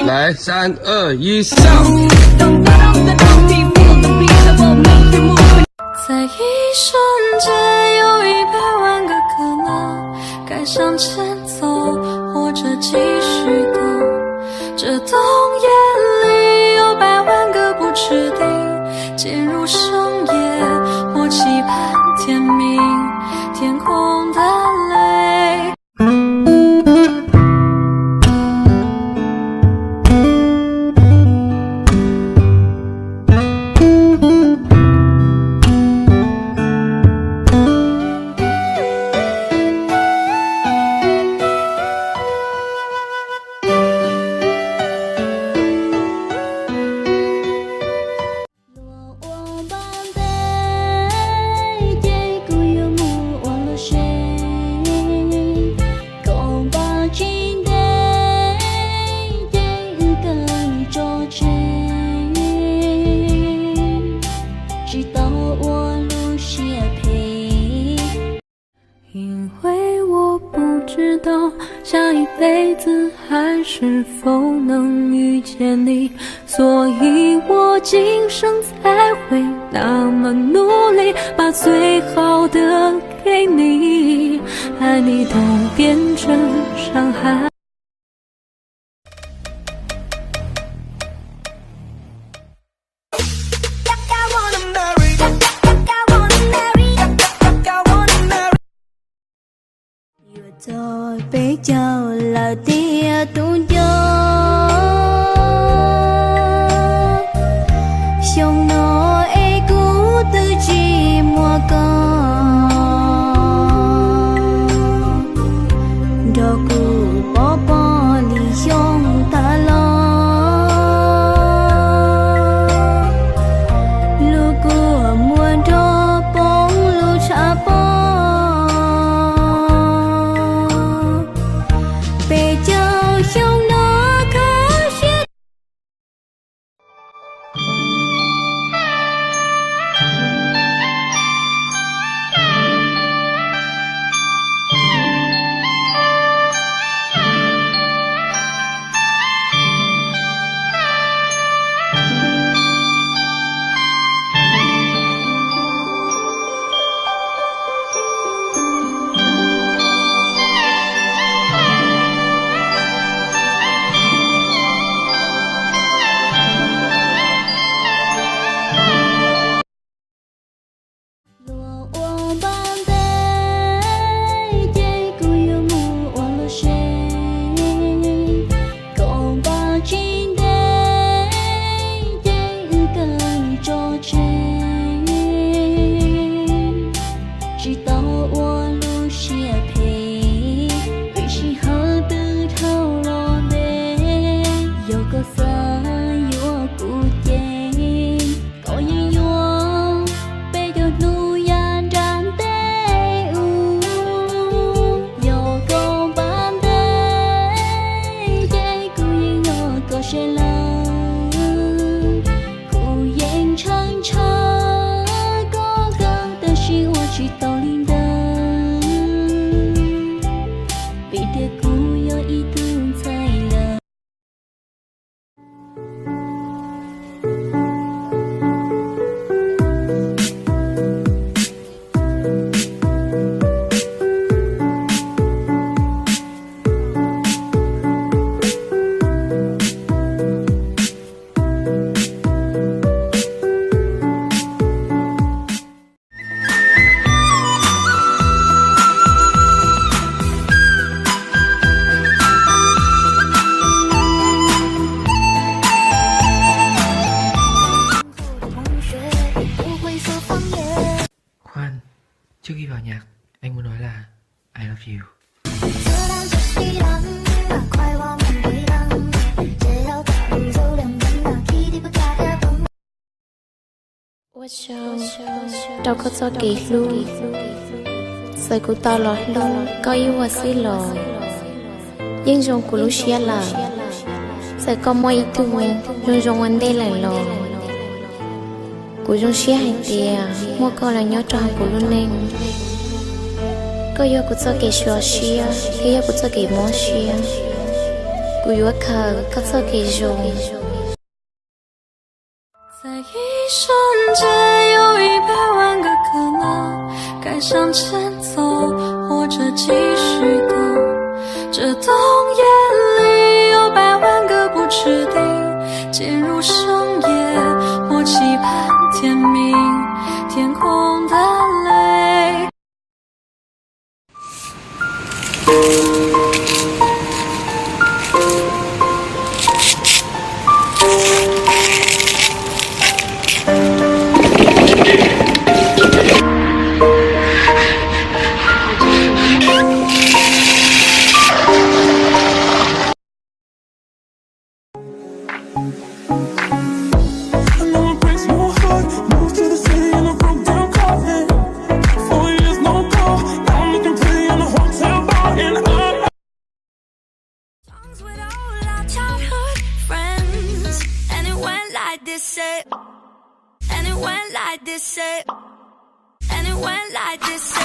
来，三二一，上！ Don't, don't, don't, don't feel the beat that will make you move. 在一瞬间有一百万个可能，该向前走，或者继续等。这冬夜里有百万个不确定，进入深夜，或期盼天明，天空的泪。 Luag ua npaj ntev ces kuv yuav mus ua luag seb, kom npaj tsis ntev ces wb kawg tso tseg, tsis tau ua lub siab phem. 因为我不知道下一辈子还是否能遇见你，所以我今生才会那么努力，把最好的给你，爱你都变成伤害。 Yuav txog peb caug lawm tiag tus nco, xyoo no es kuv twb tsis muaj koj nrog kuv pov pob li xyoo tas los, lub kua muag nrog poob lub tshav pob. Peb caug xyoo no kho siab. Luag ua npaj ntev ces kuv yuav mus ua luag seb, kom npaj tsis ntev ces wb kawg tso tseg, tsis tau ua lub siab phem. Vim sij hawm twb dhau los ntev, yog koj xav yuav kuv ces koj yeej yuav peb caug hnub yav nram ntej ub. Yog koj npaj ntev ces kuv yeej nyob koj sab laj. Kuv yeej ntshaw ntshaw koj kawg tab sis ua tsis tau li ntawd, vim tias kuv yog ib tug ntxhais lawm. Khoan, trước khi vào nhạc, anh muốn nói là I love you. Ua tsaug rau koj txoj kev hlub, txawm kuv tau los hlub koj ib vuag xwb los yeej zoo kuv lub siab lawm. Txawm koj muaj ib tug zoo zoo ua ntej lawm los kuv zoo siab hais tias muaj koj los nyob rau hauv kuv lub neej. Koj yog kuv txoj kev xyuam siab, thiab yog kuv txoj kev mob siab. Kuv yuav khaws koj txoj kev zoo. 在一瞬间，有一百万个可能，该向前走，或者继续等。这冬夜里，有百万个不确定，进入深夜，或期盼天明，天空的泪。 Songs with all our childhood friends. And it went like this, eh. And it went like this, eh. And it went like this,